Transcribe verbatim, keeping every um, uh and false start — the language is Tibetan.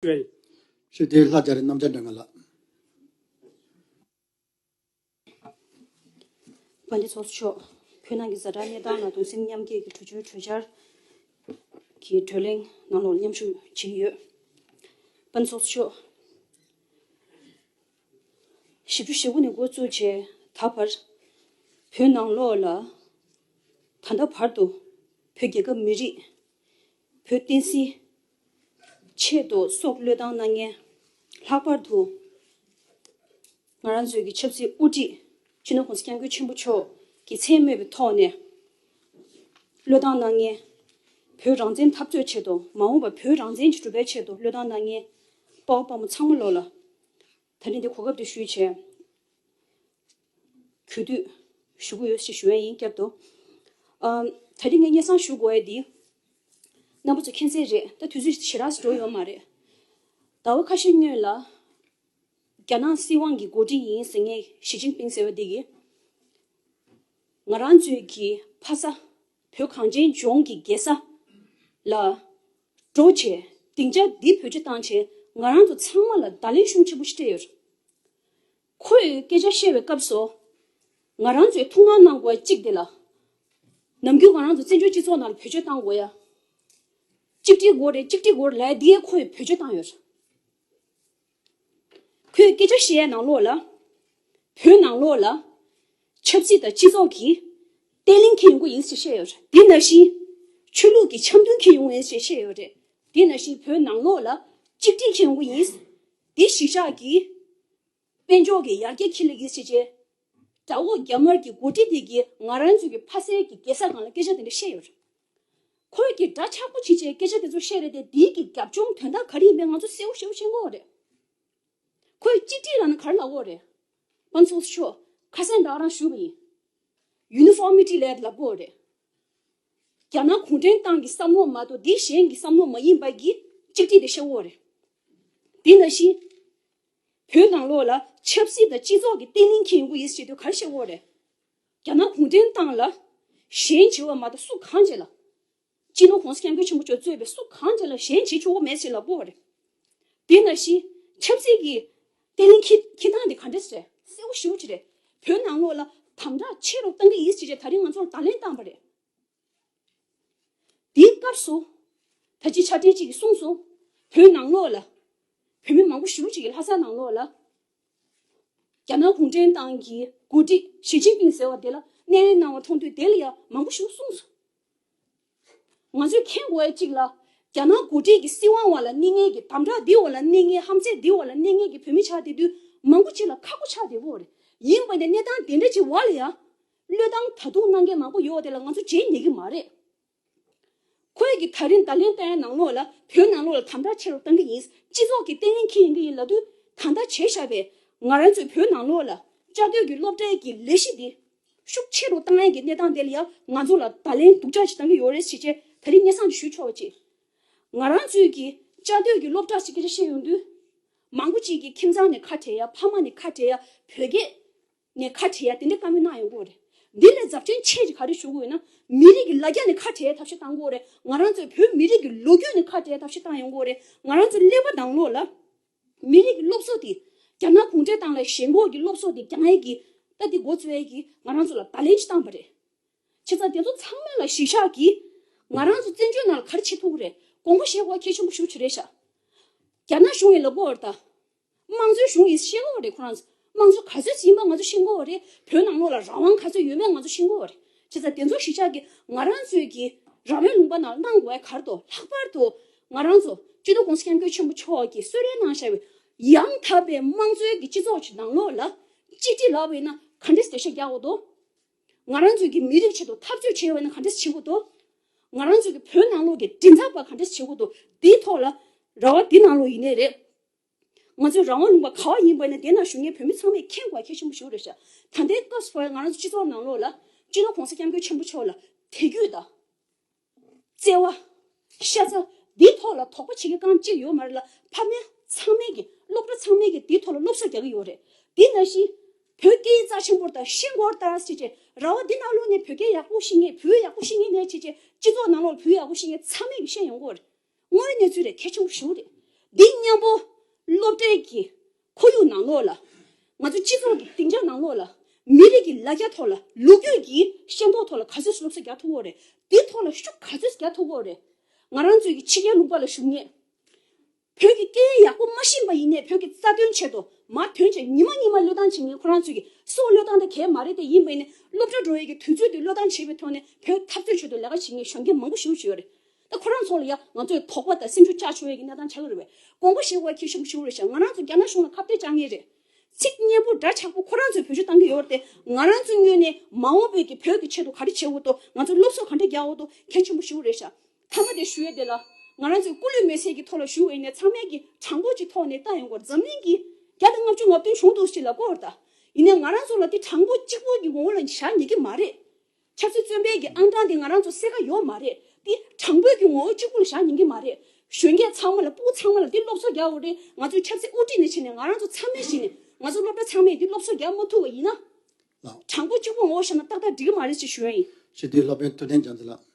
ཞུ་དེ་ལྷ་རྒྱ་རི་རྣམ་རྒྱལ་འདྲ་ང་ལ། དཔལ་ལྡན་ཚོགས་གཙོ་མཆོག་བོད་ནང་གི་ཛ་དྲག་གནས་སྟངས་ལ་གདུང་སེམས་མཉམ་སྐྱེད་ཀྱི་གྲོས་ཆོད་གྲོས་འཆར་གྱི་གྲོས་གླེང་ནང་ལོགས་མཉམ་ཞུགས་བྱེད་ཀྱི་ཡོད། དཔལ་ལྡན་ཚོགས་གཙོ་མཆོག་བཞི་བཅུ་ཞེ་དགུ་ནས་འགོ་བཙུགས་བྱས་ད་བར་བོད་ནང་ལོགས་ལ་ད་ལྟ་བར་དུ་བོད་རྒྱལ་ཁབ་མི་རིགས་བོད་བསྟན་སྲིད་ཆེད་དུ་སྲོག་བློས་བཏང་གནང་མཁན། ལྷག་པར་དུ་ང་རང་ཚོའི་གི་ཆབ་སྲིད་དབུ་ཁྲིད་སྤྱི་ནོར་༸གོང་ས་༸སྐྱབས་མགོན་ཆེན་པོ་མཆོག་གི་མཚན་སྨོས་པའི་ཐོག་ནས་བློས་བཏང་གནང་མཁན། བོད་རང་བཙན་འཐབ་རྩོད་ཆེད་དུ་མ་འོངས་པར་བོད་རང་བཙན་གྱི་སྒྲུབ་པའི་ཆེད་དུ་བློས་བཏང་གནང་མཁན་དཔའ་བོ་དཔའ་མོ་ཚང་མ་ལོག་ལ་ད་རིང་འདི་གོ་སྐབས་དེ་ཞུས་བྱས། གུས་འདུད་ཞུ་གི་ཡོད་ཞེས་ཞུ་ཡ་ཡིན་བསྐྱར་དུ། ཨམ། ད་རིང་ངས་སྙན་སེང་ཞུ་དགོས་ཡ་འདི། རྣམ་པ་ཚོ་མཁྱེན་གསལ་རེད། ད་དུས་ཚོད་ཞེ་དྲག་འགྲོ་ཡོད་མ་རེད། ཟླ་བ་ཁ་ཤས་སྔོན་ལ། རྒྱ་ནག་སྲིད་དབང་གི་འགོ་ཁྲིད་ཡིན་ཟེར་མཁན་ཞི་ཅིན་ཕིང་ཟེར་བ་འདི་གིས། ང་རང་ཚོའི་གི་ཕ་ས་བོད་གངས་ཅན་ལྗོངས་ཀྱི་རྒྱལ་ས་ལ་འགྲོ་བྱས་སྡིངས་ཆ་འདི་བེད་སྤྱོད་བཏང་བྱས་ང་རང་ཚོ་ཚང་མ་ལ་བརྡ་ལན་ཤུགས་ཆེན་པོ་ཞིག་སྤྲད་ཡོད་རེད། ཁོས་སྐད་ཆ་བཤད་པའི་སྐབས་སུ། ང་རང་ཚོས་ཐུགས་སྣང་གནང་དགོས་པ་གཅིག་དེ་ལ། ནམ་རྒྱུན་ང་རང་ཚོ་བཙན་བྱོལ་སྤྱི་ཚོགས་ནང་ལ་བེད་སྤྱོད་བཏང་དགོས་ཡ། གཅིག་སྒྲིལ་དགོས་རེད། གཅིག་སྒྲིལ་དགོས་རེད་ལབ་ཡ་འདི་ཡས་ཁོས་བེད་སྤྱོད་བཏང་ཡོད་རེད། ཁོས་སྐད་ཆ་བཤད་ཡ་ནང་ལོགས་ལ། བོད་ནང་ལོགས་ལ། ཆབ་སྲིད་དང་སྤྱི་ཚོགས་ཀྱི་བརྟན་ལྷིང་འཁྱེར་ཡོང་གི་ཡིན་ཞེས་བཤད་ཡོད་རེད། དེ་ནང་བཞིན། ཆོས་ལུགས་ཀྱི་འཆམ་མཐུན་འཁྱེར་ཡོང་གི་ཡིན་ཞེས་བཤད་ཡོད་རེད། དེ་ནང་བཞིན་བོད་ནང་ལོགས་ལ་གཅིག་སྒྲིལ་འཁྱེར་ཡོང་གི་ཡིན། འདི་གཞིས་ཆགས་ཀྱི་དཔལ་འབྱོར་གྱི་ཡར་རྒྱས་འཁྱེར་ལེ་ཡིན་ཞེས་བྱས། དགྲ་བོ་རྒྱ་དམར་གྱི་འགོ་ཁྲིད་དེ་གིས་ང་རང་ཚོའི་གི་ཕ་སའི་གི་རྒྱལ་ས་སྒང་ལ་སྐད་ཆ་དེ་འདྲ་བཤད་ཡོད་རེད། ཁོས་ཀྱི་འདྲ་ཆགས་པོ་བྱེད་བྱས་སྐད་ཆ་དེ་ཚོ་བཤད་རེད་དེ། འདིའི་གི་རྒྱབ་ལྗོངས་དོན་དག་ག་རེ་ཡིན་པའི་ང་ཚོ་གསལ་བོ་ཞེ་པོ་ཤེས་དགོས་རེད། ཁོས་གཅིག་སྒྲིལ་ལབ་ན་ག་རེ་ལབ་དགོས་རེད། དཔལ་ཚོགས་གཙོ་མཆོག་ཁ་སང་ད་རང་ཞུས་པ་ཡིན། ཡུ་ནི་ཕོར་མི་ཊི་ལབ་ལབ་དགོས་རེད། རྒྱ་ནག་གུང་ཁྲན་ཏང་གི་བསམ་བློ་མ་གཏོགས་འདི་གཞན་གྱི་བསམ་བློ་མ་ཡིན་པ་གི་གཅིག་སྒྲིལ་དེ་བཤད་དགོས་རེད། དེ་ནང་བཞིན། བོད་ནང་ལོགས་ལ་ཆབ་སྲིད་དང་སྤྱི་ཚོགས་ཀྱི་བརྟན་ལྷིང་འཁྱེར་ཡོང་གི་ཡིན་ཞེས་དུས་ག་རེ་བཤད་དགོས་རེད། རྒྱ་ནག་གུང་ཁྲན་ཏང་ལ་ཞེན་བྱེད་པ་མ་གཏོགས་སུ་གང་བྱེད་ལ། སྤྱི་ནོར་༸གོང་ས་༸སྐྱབས་མགོན་ཆེན་པོ་མཆོག་གཙོས་པའི་སུ་གང་བྱེད་ལ་ཞེན་བྱེད་ཆོག་གི་མེད་ཞེས་ལབ་དགོས་རེད། དེ་ནང་བཞིན་ཆབ་སྲིད་ཀྱི་བརྟན་ལྷིང་འཁྱེར་འཁྱེར་སྟངས་དེ་ག་འདྲས་རེད། གསལ་བོ་ཞེ་པོ་ཅིག་རེད། བོད་ནང་ལོགས་ལ་དམ་དྲག་ཆེ་རུ་གཏང་གི་ཡིན་ཞེས་བྱས་ད་རིང་ང་ཚོར་བརྡ་ལན་བཏང་བ་རེད། དེའི་སྐབས་སུ། ད་ཅི་ཆ་འཕྲིན་གཅིག་གིས་གསུངས་སོང་། བོད་ནང་ལོགས་ལ། བོད་མི་མང་པོ་ཞེ་པོ་ཅིག་གིས་ལྷ་ས་ནང་ལོགས་ལ། རྒྱ་ནག་གུང་ཁྲན་ཏང་གི་འགོ་ཁྲིད་ཞི་ཅིན་ཕིང་ཟེར་བ་དེ་ལ་སྣེ་ལེན་གནང་བ་མཐོང་དུས་དེ་ལ་ཡང་མང་པོ་ཞེ་པོ་གསུངས་སོང་། ང་ཚོས་མཁྱེན་དགོས་ཡ་གཅིག་ལ། རྒྱ་ནག་འགོ་ཁྲིད་ཀྱི་སྲིད་དབང་འོག་ལ་གནས་མཁན་གྱི་དམ་དྲག་འདི་འོག་ལ་གནས་མཁན། ཧམ་ཚད་འདི་འོག་ལ་གནས་མཁན་གྱི་བོད་མི་ཆགས་བསྡད་དུས་མང་པོ་ཅིག་ལ་ཁག་པོ་ཆགས་བསྡད་ཡོད་རེད། ཡིན་པ་ནས་གནས་སྟངས་དེ་འདྲ་ཅིག་འོག་ལ་ཡང་། བློས་བཏང་ད་དུང་གནང་མཁན་མང་པོ་ཡོད་དེ་ལ་ང་ཚོ་བརྗེད་ཉན་གྱི་མ་རེད། ཁོས་ཀྱི་ད་རིང་བརྡ་ལན་བཏོན་ཡ་ནང་ལོགས་ལ་བོད་ནང་ལོགས་ལ་དམ་དྲག་ཆེ་རུ་གཏང་གི་ཡིན། སྤྱི་ཚོགས་ཀྱི་བརྟན་ལྷིང་འཁྱེར་ཡོང་གི་ཡིན་ལབ་དུས་ད་ལྟ་བྱས་བཞག་པའི་ང་རང་ཚོའི་བོད་ནང་ལོགས་ལ་བཅའ་སྡོད་ཀྱི་སློབ་གྲྭའི་གི་ལས་གཞི་འདི་ཤུགས་ཆེ་རུ་བཏང་ཡ་གི་གནས་སྟངས་དེ་ལ་ཡང་ང་ཚོ་ལ་བརྡ་ལན་སྡུག་ཅག་ཅིག་བཏང་གི་ཡོད་རེད་ཟེར་བྱས་ད་རིང་སྙན་སེང་ཅིག་ཞུ་ཆོག་པ་ཅིག་ང་རང་ཚོའི་གི་བཅའ་སྡོད་ཀྱི་སློབ་གྲྭ་ཞིག་སྐད་ཆ་བཤད་ཡོང་དུས། མང་པོ་ཅིག་གིས་ཁྱིམ་ཚང་ནས་ཁ་བྲལ་ཡ། ཕ་མ་ནས་ཁ་བྲལ་ཡ། བོད་སྐད་ནས་ཁ་བྲལ་ཡ་དེ་འདྲའི་བཀའ་མོལ་གནང་ཡོང་གི་ཡོད་རེད། འདི་ལས་ཚབས་ཆེན་ཆེ་ཅིག་ག་རེ་ཞུ་དགོས་ཡོད་ན། མི་རིགས་ཀྱི་ལ་རྒྱ་ནས་ཁ་བྲལ་ཡ་ཐབས་ཤེས་བཏང་དགོས་རེད། ང་རང་ཚོའི་བོད་མི་རིགས་ཀྱི་ལོ་རྒྱུས་ནས་ཁ་བྲལ་ཡ་ཐབས་ཤེས་བཏང་ཡོང་གི་ཡོད་རེད། ང་རང་ཚོ་ཀླད་པ་ནང་ལོགས་ལ། མི་རིགས་ཀྱི་སློབ་གསོ་དེ། རྒྱ་ནག་གུང་ཁྲན་ཏང་ལ་ཞེན་ཁོག་གི་སློབ་གསོ་དེ་རྒྱག་ཡས་ཀྱི། ད་འདི་འགོ་བཙུགས་ཡས་ཀྱི་ང་རང་ཚོ་ལ་བརྡ་ལན་ཅིག་བཏང་བ་རེད། བྱས་ཙང་དེ་ཚོ་ཚང་མ་ལ་གཞི་བཞག་གིས། ང་རང་ཚོ་བཙན་བྱོལ་ནང་ལ་ག་རེ་བྱེད་ཐུབ་ཀྱི་རེད། དགོངས་པ་བཞེས་དགོས་གལ་ཆེན་པོ་ཞེ་པོ་ཅིག་རེད་ཤག་རྒྱ་ནག་གཞུང་ཡིས་ལབ་དགོས་པ་རེད་ད། དམངས་གཙོའི་གཞུང་ཡིན་ཤེས་དགོས་པ་རེད། ཁོ་རང་ཚོ་དམངས་གཙོ་ག་ཚོད་ཡིན་པ་ང་ཚོ་ཤེས་དགོས་པ་རེད། བོད་ནང་ལོགས་ལ་རང་དབང་ག་ཚོད་ཡོད་མེད་ང་ཚོ་ཤེས་དགོས་པ་རེད། བྱས་ཙང་དེ་ཚོ་གཞི་བཞག་གིས་ང་རང་ཚོའི་གི་རང་དབང་ལུང་པ་ནང་གནང་དགོས་ཡ་ག་རེ་འདུག་ལྷག་པར་དུ་ང་རང་ཚོ་སྤྱི་ནོར་༸གོང་ས་༸སྐྱབས་མགོན་ཆེན་པོ་མཆོག་གིས་གསོལ་རས་གནང་བཞག་པའི་ཡང་དག་པའི་དམངས་གཙོའི་གི་སྤྱི་ཚོགས་ཀྱི་ནང་ལོགས་ལ་གཅིག་སྒྲིལ་ལབ་པ་ཡིན་ན་ག་འདྲས་བརྡ་ཤ་རྒྱག་དགོས་འདུག་ང་རང་ཚོའི་གི་མི་རིགས་ཆེད་དུ་འཐབ་རྩོད་བྱས་པ་ཡིན་ན་ག་འདྲས་བྱེད་དགོས་འདུག་ང་རང་ཚོའི་གི་བོད་ནང་ལོགས་ཀྱི་མགྲིན་ཚབ་པ་ག་འདྲས་བྱེད་དགོས་འདུག་འདིའི་ཐོག་ལ་ར་བ་འདི་ནང་ལོགས་ཡིན་ནའི་རེད། ང་ཚོའི་རང་དབང་ལུང་པ་ག་བ་ཡིན་པ་ཡིན་ན་དེ་ནང་བཞུགས་མཁན་བོད་མི་ཚང་མས་མཁྱེན་དགོས་གལ་ཆེན་པོ་ཞིག་རེད་ཤག་ད་ལྟའི་སྐབས་སུ་བར་ང་རང་ཚོ་སྤྱི་ཚོགས་ནང་ལོགས་ལ་སྤྱི་ནོར་༸གོང་ས་༸སྐྱབས་མགོན་ཆེན་པོ་མཆོག་ལ་དད་གུས་དང་། བརྩེ་བ། ཤ་ཚ། འདིའི་ཐོག་ལ་དོགས་པ་བྱེད་མཁན་རྐང་གཅིག་ཡོད་མ་རེད་ལ། ཕ་མ་ཚང་མས་ཀྱི་སློབ་གྲྭ་ཚང་མས་ཀྱི་འདིའི་ཐོག་ལ་སློབ་གསོ་རྒྱག་གི་ཡོད་རེད། དེ་ནང་བཞིན་བོད་སྐད་རྩ་ཆེན་པོ་དང་ཤེས་དགོས་ལྟར་ཟེར་བྱས་ར་བ་འདི་ནང་ལོགས་ནས་བོད་སྐད་ཡག་པོ་ཤེས་མཁན་བོད་ཡག་པོ་ཤེས་མཁན་ནས་བྱས་བྱས་སྤྱི་ཚོགས་ནང་ལོགས་ལ་བོད་ཡག་པོ་ཤེས་མཁན་ཚང་མས་ཀྱི་ཤེས་ཡོང་གི་ཡོད་རེད། དངོས་ཡོད་གནས་ཚུལ་རེད། གལ་ཆེན་པོ་ཞེ་པོ་རེད། འདི་མཉམ་པོ་སློབ་གྲྭའི་གི་ཁོར་ཡུག་ནང་ལོགས་ལ། ང་ཚོ་སྤྱི་ཚོགས་ཀྱི་སྡིངས་ཆ་ནང་ལོགས་ལ། མི་རིགས་ཀྱི་ལ་རྒྱ་ཐོག་ལ། ལོ་རྒྱུས་ཀྱི་ཤེས་རྟོགས་ཐོག་ལ་ག་ཚོད་སློབ་གསོ་རྒྱག་ཐུབ་ཀྱི་རེད། འདི་ཐོག་ལ་ཤུགས་ག་ཚོད་རྒྱག་ཐུབ་ཀྱི་རེད། ང་རང་ཚོའི་གི་ཕྱི་རྒྱལ་ལུང་པ་ལ་བཞུགས་མཁན། བོད་ཀྱི་སྐད་ཡག་པོ་མ་ཤེས་པ་ཡིན་ནའི་བོད་ཀྱི་རྩ་དོན་ཆེད་དུ་མར་དོན་བྱས་ཉི་མ་ཉི་མ་བློས་བཏང་བྱེད་མཁན་ཁོ་རང་ཚོའི་གི་སྲོག་བློས་བཏང་ད་གས་མ་རེད་དེ། ཡིན་པ་ཡིན་ནའི་སློབ་གྲྭ་འགྲོ་ཡས་ཀྱི་དུས་ཚོད་དེ་བློས་བཏང་བྱས་པའི་ཐོག་ནས་བོད་འཐབ་རྩོད་ཆེད་དུ་ལས་ཀ་བྱེད་མཁན་གཞོན་སྐྱེས་མང་པོ་ཞེ་པོ་ཅིག་ཡོད་རེད། ད་ཁོ་རང་ཚོ་ལ་ཡ་ང་ཚོས་དོགས་པ་དང་སེམས་ཤུགས་བཅག་ཆོག་ཡས་ཀྱི་གནས་སྟངས་ཆགས་ཀྱི་རེད་པས། དགོངས་པ་བཞེས་དགོས་གལ་ཆེན་པོ་ཞིག་རེད་ཤག་ང་རང་ཚོ་རྒྱ་ནག་གཞུང་ལ་ཁ་གཏད་བཅག་མཁན་རེད། ཚིག་སྙན་པོ་འདྲ་ཆགས་པོ་ཁོ་རང་ཚོས་བེད་སྤྱོད་བཏང་གི་ཡོད་རེད་དེ། ང་རང་ཚོའི་ངོས་ནས་མ་འོངས་པའི་གི་བོད་ཀྱི་ཆེད་དུ་ག་རེ་བྱེད་དགོས་འདུག་ང་ཚོ་སློབ་གསོ་ག་འདྲ་རྒྱག་དགོས་འདུག་གལ་ཆེན་པོ་ཞིག་རེད་ཤག་མཐའ་མ་དེ་ཞུ་ཡས་དེ་ལ། ང་རང་ཚོའི་སྐུ་ལུས་མེ་སྲེག་གི་ཐོག་ལ་ཞུ་བ་ཡིན་ནའི་ཚང་མས་ཀྱི་དྲང་པོ་ཅིག་ཐོག་ནས་ལྟ་ཡོང་དགོས། འཛམ་གླིང་གི་བརྒྱ་དང་ལྔ་བཅུ་ང་བདུན་བྱུང་འདུག་ཅེས་ལབ་ཀྱི་ཡོད་རེད་ད། ཡིན་ནའི་ང་རང་ཚོ་ལ་དེ་དྲང་པོ་གཅིག་པོ་གི་ངོ་བོ་ལ་བཞག་ཉན་གྱི་མ་རེད། ཆབ་སྲིད་བཙོན་པའི་གི་ཨང་གྲངས་དེ་ང་རང་ཚོ་སེལ་ག་ཡོད་མ་རེད། དེ་དྲང་པོའི་གི་ངོ་བོ་གཅིག་པུ་ལ་བཞག་ཉན་གྱི་མ་རེད། གཞོན་སྐྱེས་ཚང་མ་ལ། སྤུ་གུ་ཚང་མ་ལ་དེ་སློབ་གསོ་རྒྱག་དགོས་རེད། ང་ཚོའི་ཆབ་སྲིད་དབུ་ཁྲིད་ནས་བྱས་ནས་ང་རང་ཚོ་ཚང་མས་བྱས་ནས་ང་ཚོ་སློབ་གྲྭ་ཚང་མས་དེ་སློབ་གསོ་རྒྱག་མ་ཐུབ་པ་ཡིན་ན། ལགས། དྲང་པོ་གཅིག་པུ་ངོ་བོ་བཞག་ན་ཏག་ཏག་འགྲིག་གི་མ་རེད་ཅེས་ཞུ་ཡ་ཡིན། སྤྱི་འཐུས་སློབ་དཔོན་ཐུབ་